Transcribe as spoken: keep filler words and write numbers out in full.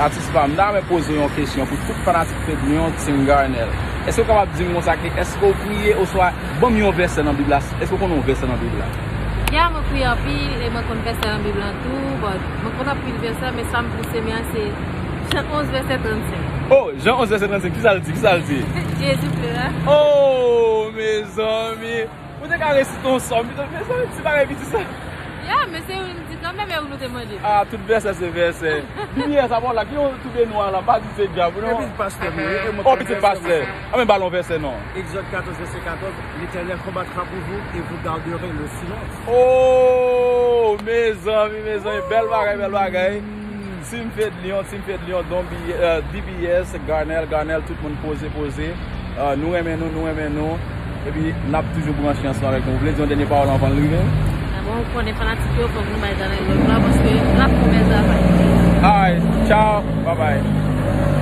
Atis pa m, m ta renmen poze w yon kesyon pou tout fanatik Fedlion, Team Garnel. Èske w kapab di m konsa ke èske w priye oswa ban m yon vèsè nan Bib la? Èske w konnen yon vèsè nan Bib la? Ya, mwen priye anpil e mwen konn vèsè nan Bib la tou, but mwen konn anpil vèsè, men sa m plis renmen an se Jan onz vèsè trannsenk. Oh, Jan onz vèsè trannsenk, kisa l di? Kisa l di? Jezi plere. Oh, mezanmi! Ou te ka resite yon sòm, pito, mezanmi, ti bagay piti sa. Ya, men se yon ti kanmenm, e ou nou te mande. Ah, tout vèsè se vèsè. Bibiyè sa pa w la, ki yon toube nwa la, m pa di se dyab, non? Epi pastè m ye, e mwen Oh, pitit pastè. Ah, men ba l yon vèsè, non. Exode quatorze, verset quatorze, L'Éternel combattra pour vous et vous garderez le silence. Oh, mezanmi, mezanmi, bèl bagay, bèl bagay. Team Fedlion, Team Fedlion, Don B, euh, D B S, Garnel, Garnel, tout moun poze, poze. Euh, nou renmen nou, nou renmen nou. Epi, n ap toujou branche ansanm avèk nou. Ou vle di yon dènye pawòl anvan l rive? Ah bon, ou konnen fanatik yo, fòk nou bay Garnel love la, paske l ap fè yon bèl travay. Alright, ciao, bye bye.